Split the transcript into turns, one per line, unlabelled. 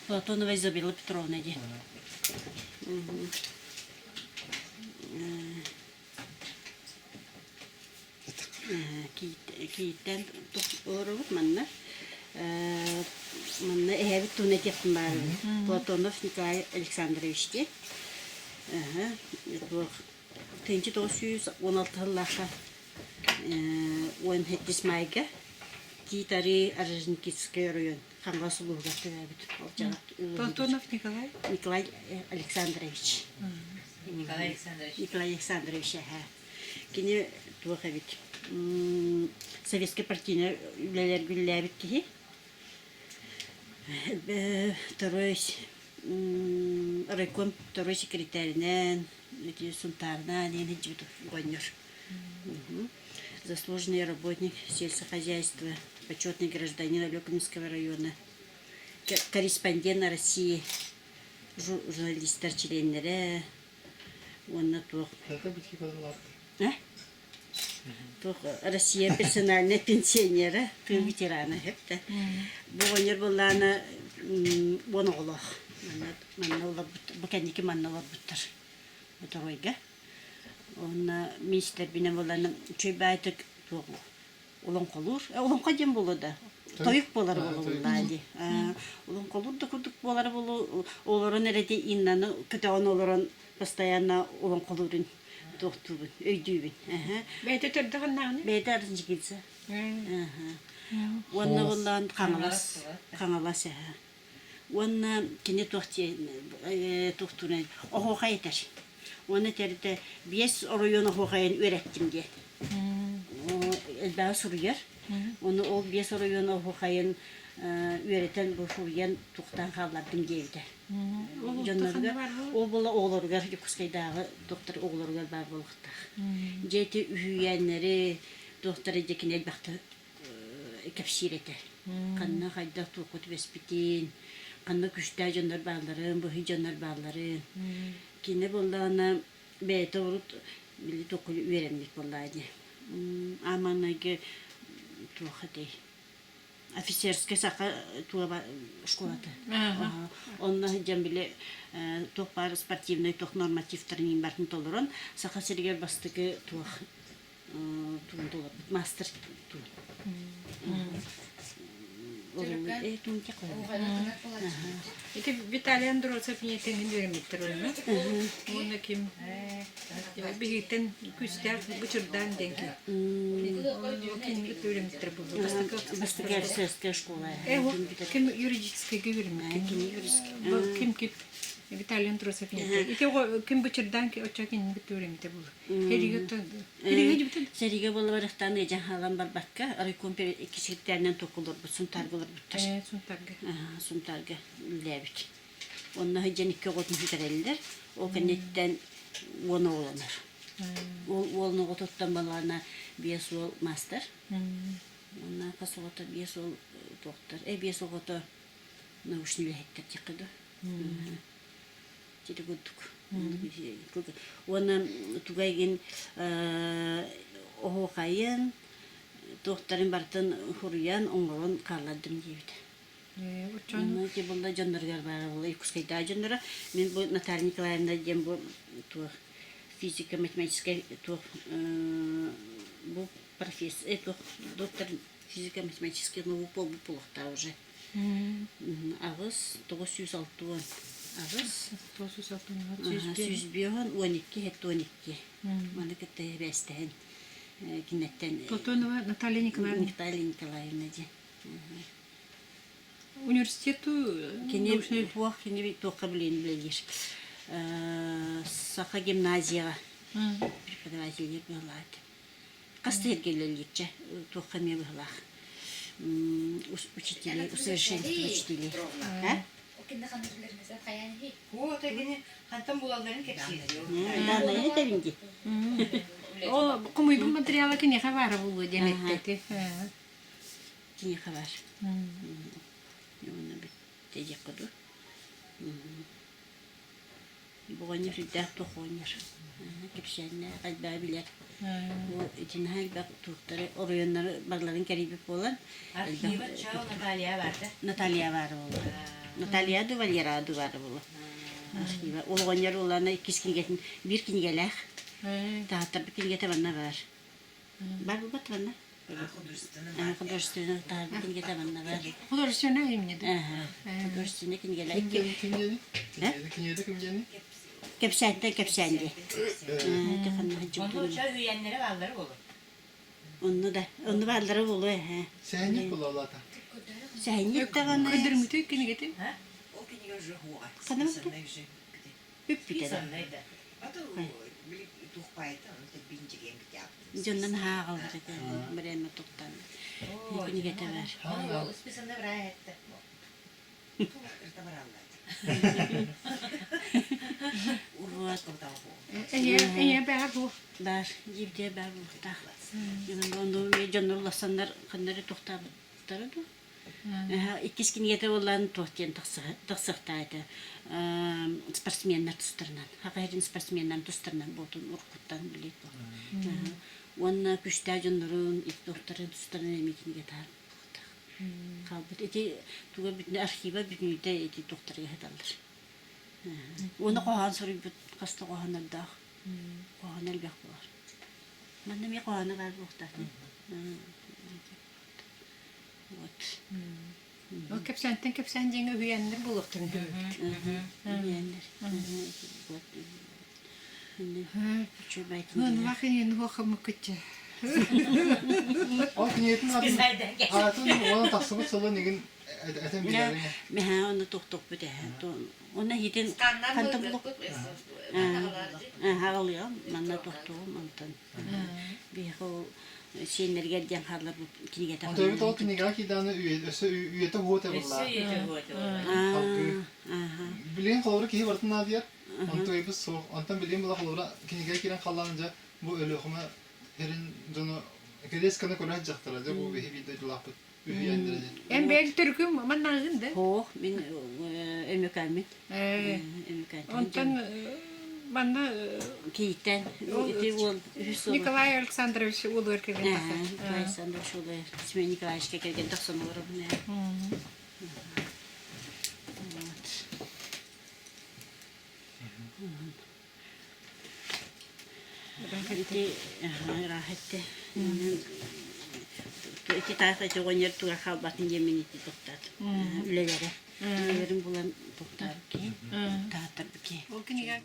Платонова Изабелла Петровна диэн. Кииттэн олоробут манна. Манна эһээбит туһунан этиэхпин баарыбын. Платонов Николай Александрович диэн. Туох 1916 сыллаахха 17 маайга Тиит-Арыы Орджоникидскай оройуон Хаҥалас улууһугар төрөөбүт.
Платонов Николай?
Николай Александрович.
Николай Александрович.
Николай Александрович эһээ. Кини туох эбит советскай партийнай үлэлэргэ үлэлээбит киһи. Второй райком второй секретаринэн, ити Сунтаарынан диэн сылдьыбыт оҕонньор. Заслуженный работник сельскохозяйства, почетный гражданин Олекминского района, корреспондент России, журналистар чилиэннэрэ уонна туох туох Россия персональнай пенсионера, тыыл ветерана эбитэ. Бу оҕонньор буоллаҕына уон оҕолоох. Манна манна олорбут, бу кэнники манна олорбуттар. Боторуойга. Уонна миниистирбинэн буолан үчүгэй баайтык туох олоҥхолуур. Олоҥхо диэн буолуо да тойук буолар буолуллаа дии. Олоҥхолуур да курдук буолара буолуо олорон эрэ ити Иннаны көтөҕөн олорон постоянно олоҥхолуурун туохтуубун, өйдүүбүн.
Бэйэтэ төрдө ханнааҕыный?
Бэйэтэ Орджоникидзе. Уонна буоллаан Хаҥалас Хаҥалас эһэ. Уонна кини туох туохтуурун оһуохай этэр. Уонна этэрдэ биэс оройуон оһуохайын үөрэттим диэн. Элбэҕи суруйар. Ону ол биэс оройуон оһуохайын үөрэтэн бу суруйан туохтаан хааллардым диэбитэ. Дьонноругар ол буола оҕолоругар Дьокуускайдааҕы доктор оҕолоругар баар буолуохтаах. Дьэ ити үһүйээннэри туохтары дьэ кини элбэхтэ кэпсиир этэ. Ханна хайдах туохха түбэспитин, ханна күүстээх дьоннор баалларын, быһый дьоннор баалларын. Кини буоллаҕына бэйэтэ урут били туохха үөрэммит буоллаҕа дии. Аан маҥнайгы туох этэй офицерскай саха туоба школата. Онно сылдьан били туох баар спортивнай туох нормативтарын барытын толорон Саха сиригэр бастакы туох тугун толорбут мастер туун.
Ити Виталий Андросов ийэтин үөрэммиттэр онно. Уонна ким биһиттэн күстээх бычырдаан диэн ким. Кинигэ үөрэммиттэр буолуо.
Бастакы офицерская школа.
Ким юридическайга үөрэммит. Ким ким Виталий Андросов Ити ким бычырдаан оччо кинини кытта үөрэммитэ буолуо.
Сэриигэ буолла барахтаан ыдьан хаалан барбакка, райком секретарынан туох Сунтаарга олорбуттар.
Сунтаарга.
Сунтаарга үлэлээбит. Онно сылдьан икки оҕотун сүтэрэллэр. Ол кэнниттэн уон оҕолонор. Ол уол оҕотуттан балаана биэс уол маастар. Уонна хас оҕото биэс уол туохтар. Э биэс оҕото научный үлэһиттэр диэххэ дуу. Ити курдук. Уонна туга игин оһуохайын, туохтарын барытын суруйан, оҥорон хааллардым диэбит.
Оччону
ити буолла дьонноругар баара буолла Якутскайдаа дьонноро. Мин бу Наталья Николаевна диэн бу туох физико-математическай туох бу профессор туох доктор физико-математических наук буолбут буолуохтаах уже. Аҕыс, 968.
968
152 12. Маны кытта эбээстэһэн киниттэн
Платонова Наталья Николаевна.
Наталья Николаевна диэн.
Университету
Кини туох кини туохха билиэн үлэлиир. Саха гимназияҕа преподавателлиир быһылаат. Хас да сиргэ үлэлиирчэ, туохха эмиэ быһылаах. Учителей, усовершенствование учителей.
Хантан булалларын кэпсиир.
Даанайы этэбин дии.
Ол хомуйбут материала киниэхэ баара буолуо диэн эттэ
Киниэхэ баар. Уонна бүттэ диэххэ дуу. Оҕонньор сүрдээх туох оҕонньор кэпсээннээх элбэҕи билэр. Бу итиннэ элбэх туохтары оройуоннары барыларын кэрийбит буолан
Архива чао Наталья баарда.
Наталья баар буолла. Наталья ду Валера ду баар буолуо. Архива. Ол оҕонньор улаана иккис кинигэтин биир кинигэлээх. Таһаттарбыт кинигэтэ манна баар. Бар буолбат манна. Художественный таһаарбыт кинигэтэ манна баар.
Художественный имени да?
Художественный кинигэлэр.
Ким диэни? Кинигэтэ ким диэни?
Кэпсээнтэн кэпсээн диэ.
Онно очо үүйэннэрэ бааллара буолуо.
Онну да, онну бааллара буолуо эһэ.
Сэһэнньик буолалаата.
Сэһэнньик даҕаны.
Көдөрүмүтүй кинигэтин?
Ол кинигэ уже хуоҕа.
Ханна Бүппүтэ да. Дьоннон хааҕаллар этэ, брэме туттан. Кинигэтэ бар. Вот.
Эйэ баар бу.
Баар, дьиибдиэ баар буолуохтаах. Онно дьоннор улассаннар ханнары тохтаабыттара дуу? Иккис кинигэтэ буоллаан туох диэн тахсыахтаах этэ. Спортсменнар тустарынан, Хахаһирин спортсменнарын тустарынан буолтун уруккуттан билиит буол. Уонна күүстээх дьоннорун, туохтарын тустарынан эмиэ кинигэ таһаарбыттаах. Хаалбыт. Ити туга бүтүнэ архива бүтүнүүтэ ити туохтарга сыталлар. Уонна хоһоон суруйбут хас да хоһооннордоох. Хоһоон элбэх буолар. Манна эмиэ хоһооно баар буолуохтаах. Вот.
Ол кэпсээнтэн кэпсээн диэҥҥэ үһүйээннэр буолуохтарын сөбүт.
Үһүйээннэр. Вот.
Ынлах иһин хуохаммыккытча.
Ол кинигэтин атын аатын уонна тахсыбыт сылын игин этэн билэриҥ.
Мэһэ онно тохтоппут эһэ. Онно иһитин хантан булук аҕалыам манна тохтуом онтон биһиэхэ ол сиэннэригэр диэн хаалларбыт кинигэтэ
Онтон ол кинигэҕэ киирдэҕинэ өссө үйэтэ уот
Өссө үйэтэ уот
Билигин холобура киһи барытын наадыйар. Онтон ыйбыт суох. Онтон билигин була холобура кинигэ киирэн халлаан дьэ бу Өлүөхүмэ сирин дьоно кэлиэс гына көрө сылдьахтара. Дьэ бу биһи биир дойдулаахпыт үһүйээннэрэ диэн.
Эн бэйэҥ төрүкүм маннааҕын да?
Суох, мин Өмөкөөммүн. Өмөкөөттөн.
Онтон манна
Кииттэн ити уол үһүс сыл.
Николай Александрович уолугар кэргэн тахсан.
Николай Александрович уолугар Семен Николаевичка кэргэн тахсан олоробун ээ. Вот. Ити ыраах этте. Ити таах ити оҕонньор туга хаалбатын диэммин ити тохтоот. Үлэлэрэ. Үлэлэрин булан тохтообут киһи. Тааттарбыт киһи.
Ол кинигэ.